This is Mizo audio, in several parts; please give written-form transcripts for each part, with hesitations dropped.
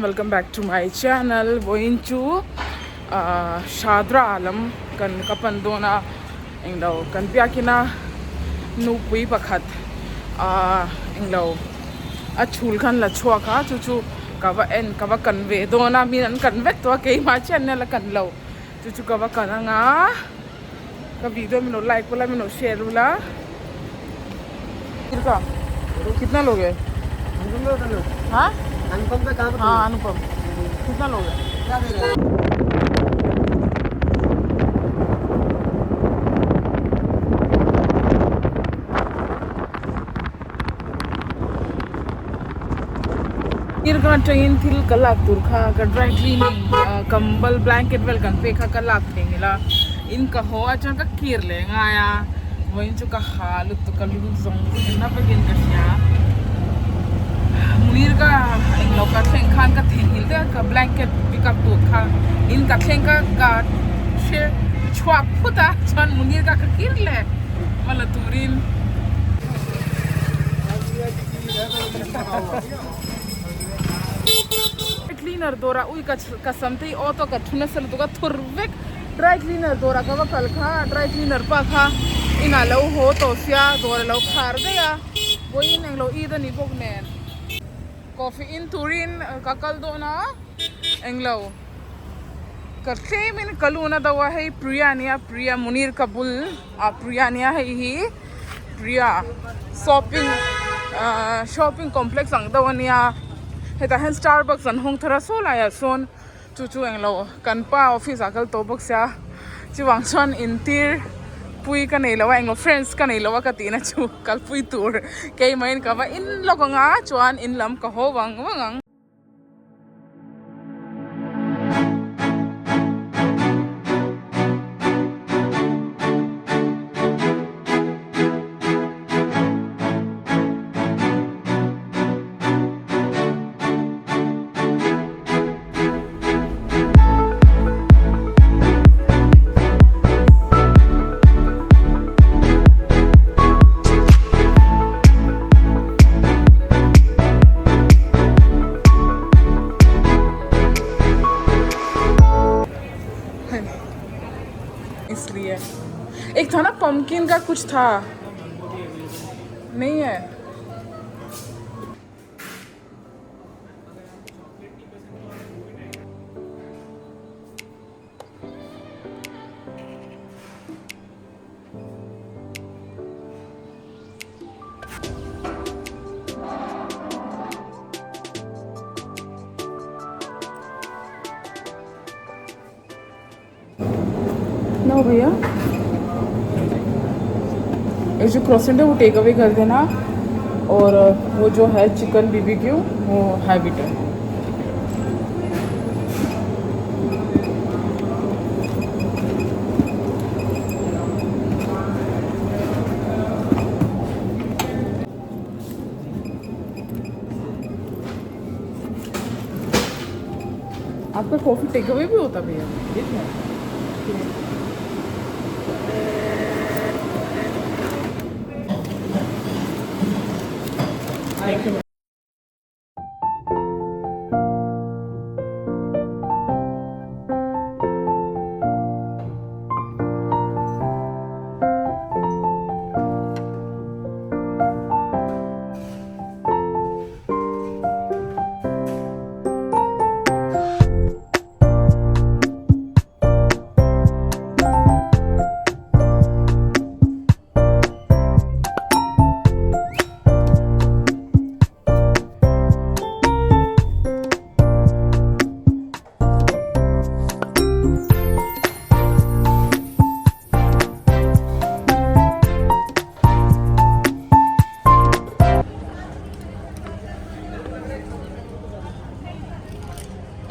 Welcome back to my channel vawiin chu ah Shadra lam kan ka pan dawn a englo kan biakin a nupui pakhat ah englo a chhul khan la chhuak a chu chu ka va en ka va kan ve dawn a min an kan vek tawh a keimah chiah an la kan lo chu chu ka va kan anga ka video min lo like ula min lo share ula kitna loge ha ha Anupam kitna loge Irga atangin thil ka lak tur kha ka dry cleaning kambal blanket vel kan pek kha ka lak thei ngil a in ka haw a chuan ka kir leh ngai a vawiin chu ka ha lutuk ka lu zawng zawng na vekin ka hria Mirga englo ka thleng khan ka theihnghilh daih a ka blanket pick up tur kha in ka thleng kha ka hre chhuak phut a chuan Munirga ka kir leh va la turin. Cleaner dawrah ui ka ka sam te hi auto ka thu nasa lutuk a thur vek dry cleaner dawrah ka va kal kha dry cleaner pa kha inah lo haw tawh sia dawr a lo khar daih a vawiin englo it a ni bawk nen coffee in turin ka kal dawn a englo ka tlem in ka lun a do a hei Priya a nia Priya Munir ka bul ah Priya a nia hei hi Priya shopping ahh shopping complex ang deuh a nia hetah hian starbucks an hawng thar a saw laiah sawn chu chu englo kan pa office ah kal tawh bawk sia chuvang chuan intir pui ka nei lo a englo friends ka nei lo a ka tihna chu kalpui tur keimah in ka va in lawk ang a chuan in lam ka haw vang vang ang. इसलिए एक था ना pumpkin का कुछ था नहीं है ना भैया ये जो क्रॉसेंट है वो टेक अवे कर देना और वो जो है चिकन बीबीक्यू वो हैबिट है। आपका coffee take away भी होता भैया? Thank you.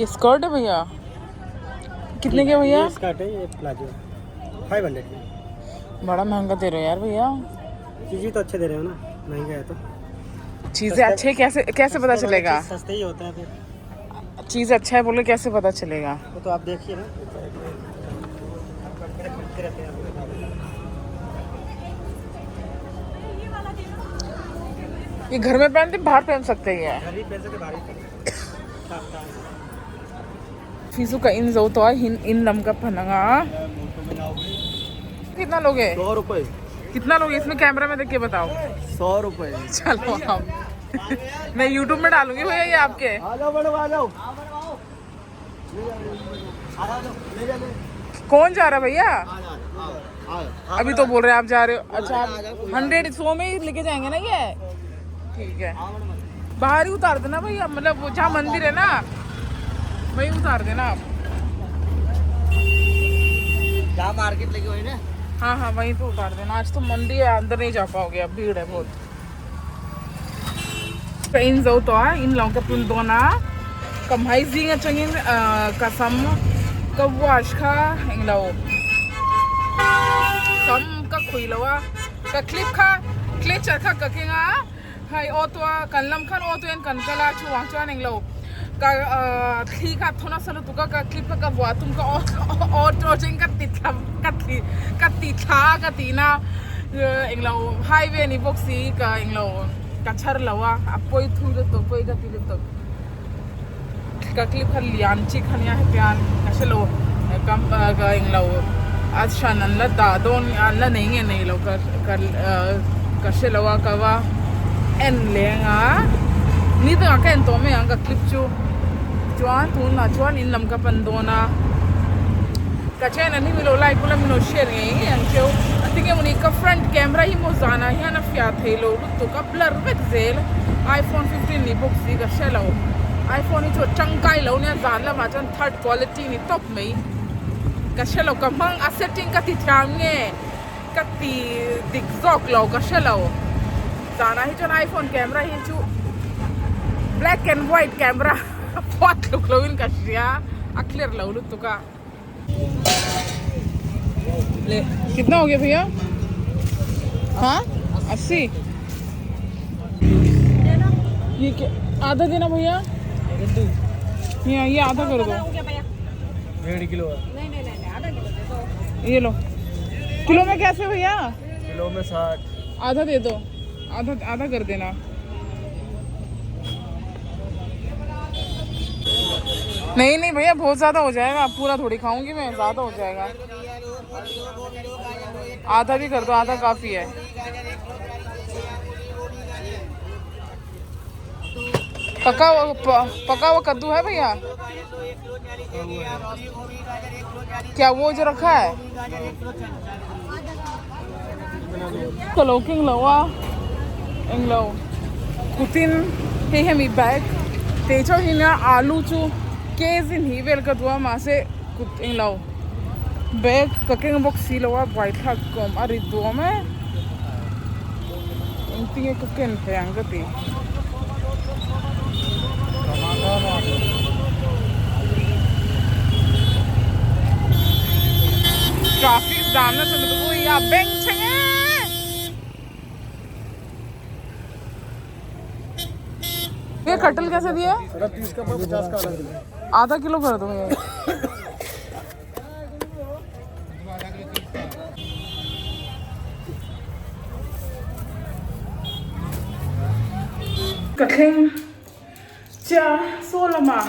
ये स्कर्ट है भैया, कितने के भैया? स्कर्ट है, ये प्लाजो 500 में। बड़ा महंगा दे रहे हो यार भैया। चीज़ तो अच्छे दे रहे हो ना, महंगा है तो। चीज़ें अच्छे कैसे कैसे पता चलेगा? सस्ते ही होते हैं फिर। चीज़ अच्छा है बोले कैसे पता चलेगा? वो तो आप देखिए ना, खरीदते रहते हैं। ये घर में पहनते बाहर पहन सकते हैं? घर भी पहन सकते, बाहर भी पहन सकते। Coffee chu ka in zo tawh a hin in lam ka pan ang a. Kitna loge? 100 rupaye. Kitna loge? Isme camera mein dekh ke batao. 100 rupaye. चलो आप मैं YouTube में डालूंगी भैया ये आपके. आ जाओ मैडम आ जाओ. कौन जा रहा है भैया? अभी तो बोल रहे हैं आप जा रहे हो. अच्छा आप 100 100 में ही लेके जाएंगे ना ये? ठीक है. बाहर ही उतार देना भैया, मतलब वो जहाँ मंदिर है ना वही उतार देना आप. जहाँ मार्केट लगी हुई ना. हाँ हाँ वहीं पे उतार देना. आज तो मंडी है, अंदर नहीं जा पाओगे अब, भीड़ है बहुत. Ka in zo tawh a, in lo ka pun dawn a, ka hmai zing atangin ka sam ka wash kha englo sam ka khui lo a, ka clip kha clutcher kha ka keng a, hei auto a kan lam khan auto hian kan kal a chuvang chuan englo ka thli kha thawn nasa lutuk a, ka clip kha ka vuah tum ka auto atangin ka ti thla ka ti ka ti thla a ka tihna englo highway a ni bawk si ka englo ka chhar lo a, a pawi thui lutuk pawi ka ti lutuk ka clip kha lian chi kha nia hetiang ka hre lo kam ka englo a hran an la dah dawn an la nei nge nei lo ka ka ka hre lo a ka va en leng a ni dangah ka en tawh mai ang ka clip chu chuan tunah chuan in lam ka pan dawn a ka channel hi milo like ula milo share ngei ngei ang cheu a tinge mawni ka front camera hi maw zanah hian a fiah thei lo lutuk a blur vek zel iphone 15 ni bawk si ka hre lo iphone hi chu a tangkai lo nia zan lamah chuan third quality ni tawp mai ka hre lo ka hmang a setting ka ti thiam nge ka ti dik zawk lo ka hre lo zanah hi chuan iphone camera hi chu black and white camera pawh a tluk lo in ka hria a clear lo lutuk a. Le kitna ho gaya bhaiya? हाँ 80. ये क्या आधा देना भैया? ये आधा कर दो. 1.5 किलो है. ये लो. किलो में कैसे भैया? किलो में 60. आधा दे दो, आधा आधा कर देना. नहीं नहीं भैया बहुत ज़्यादा हो जाएगा, पूरा थोड़ी खाऊंगी मैं, ज़्यादा हो जाएगा. आधा भी कर दो, आधा काफ़ी है. पका हुआ कद्दू है भैया? क्या वो जो रखा है? Ka lo keng lo a, englo kutin hei hemi bag teh chuan hi nia alu chu kg hnih vel ka duh a mahse kut englo bag ka keng bawk si lo a buaithlak kawm a rit duh awm e engtinge ka ken thei ang ka ti. Traffic jam nasa lutuk ui a beng thleng e. ये कटहल कैसे दिया? 30 का 50 का अलग. आधा किलो कर दो ये. Ka thleng chiah saw lamah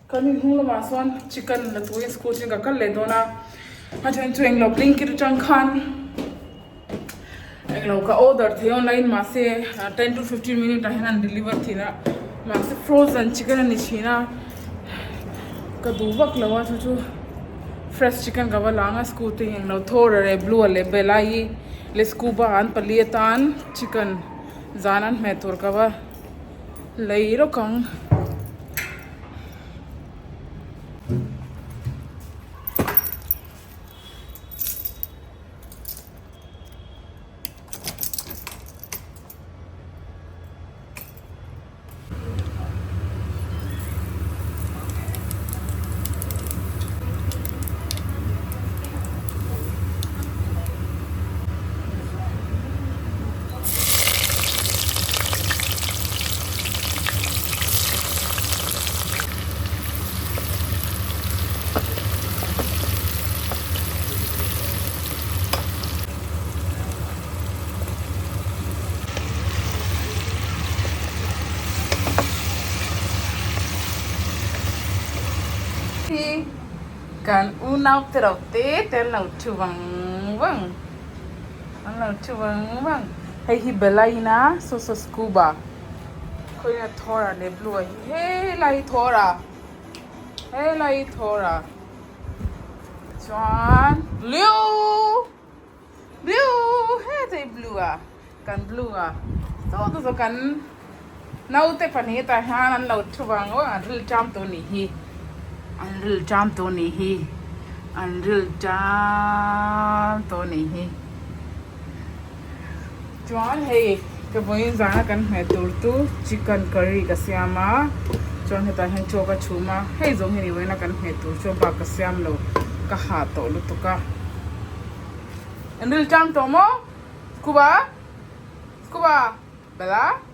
kan inhung lamah chuan chicken la turin school chu ka kal leh dawn a, a then chu englo blinkit atang khan englo ka order thei online mahse 10 to 15 minute ah hian an deliver thin a, mahse frozen chicken a ni thin a, ka duh vak lo a chu chu fresh chicken ka va lang a scooty englo thawr leh blue leh bella hi leh scuba an pali atan chicken zan an hmeh tur ka va lei rawk ang. Hi kan unau te reuh te te an lo thu vang vang an lo thu vang vang hei hi Bella in a saw saw scuba khawiah Thor-a leh Blue-a hi helai hi Thor-a helai hi Thor-a chuan Blue Blue hetah hi Blue a kan Blue a saw te chu kan naute pahnih tah hian an lo thu vang vang an ril ṭam tawh anih hi an ril ṭam tawh anih hi an ril ṭam tawh anih hi chuan hei ka vawiin zana kan hmeh tur chu chicken curry ka siam a chuan hetah hian chaw ka chhum a hei zawng hi ni vawiin a kan hmeh tur chu bak ka siam lo ka hah tawh lutuk a an ril ṭam tawh maw Scuba Scuba Bella.